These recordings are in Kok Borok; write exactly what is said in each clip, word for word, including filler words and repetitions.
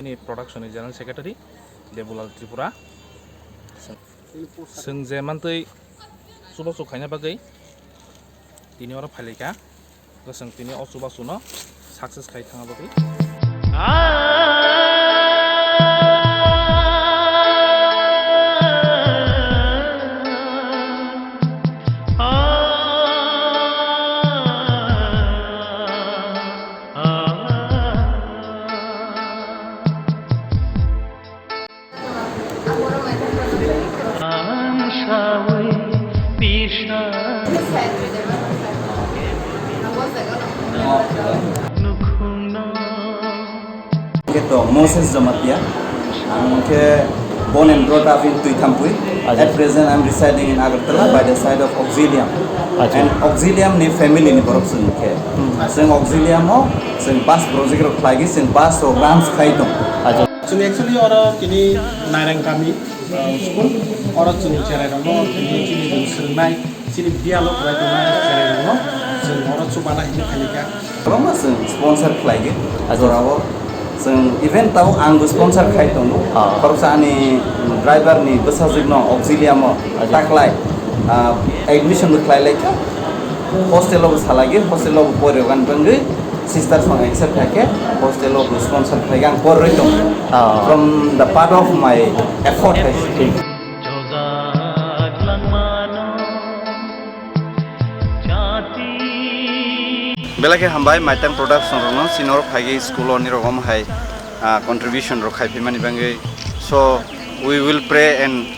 Ni production ni General Secretary Debulal Tripura. Chwng je mantwi chubachu khaina bagwi tini oro phailaikha. Chwng tini o chubachuno success khai thangna bagwi. Khe to Moses Jamatia. Ang khe born and brought up in Tuithampui. Acha. At present, I'm residing in Agartala by the side of Auxilium. Acha. And Auxilium ni family ni borok chwng khe. Hmm. Chwng Auxilium o chwng bus project rok khlai khe chwng bus rok runs khai tong. Acha. Chwng actually oro tini Nairang kami, uh, school, oro chwng cherai rokno tini chini chwng swrwngnai, chini biyalo kwlai tongnai cherai rokno chwng oro chubana hinwi phaikha. Kwbangma chwng sponsor khlai khe. Acha. Jorao chwng event tabuk ang bo sponsor khai tongo. Ah. Khoroksa ani driver ni bwsajwk no Auxilium o. Acha. Taklai, ah, admission bo khlai lai kha. Hostel o bo salai khe, hostel o bo pori rok ani bangwi. Sister song accept khai khe hostel o bo sponsor khai khe ang por rwi tong. Ah. From the part of my effort hai se. Thik. Belai khe hambai Maitang Production rokno chini oro phai khe school o nirok om hai, ah, contribution rok khai phaimani bagwi. So we will pray and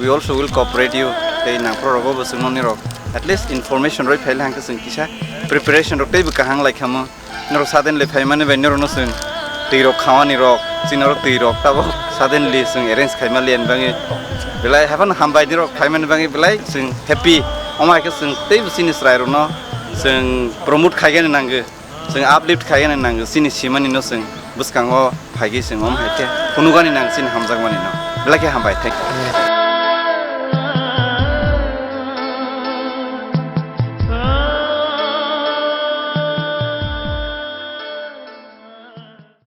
we also will cooperate you. Tei nangphuru rogo bo chwngno nirok at least information rwi phai le hangkhe chwng kisa preparation rok teibo kaham lai khamo. Norok suddenly phaimani bai norokno chwng twi rok khawani rok, chini oro twi rok tabuk suddenly chwng arrange khaima liya ni bagwi belai haphano hambai norok phaimani bagwi belai chwng happy. Omo hai khe chwng teibo chini chwrai rokno chwng promote khaigani nango, chwng uplift khaigani nango, chini simani no chwng bwskango phaigwi chwng omo hai khe phunukgani nango chini hamjakmani no. Belai khe hambai, thank you.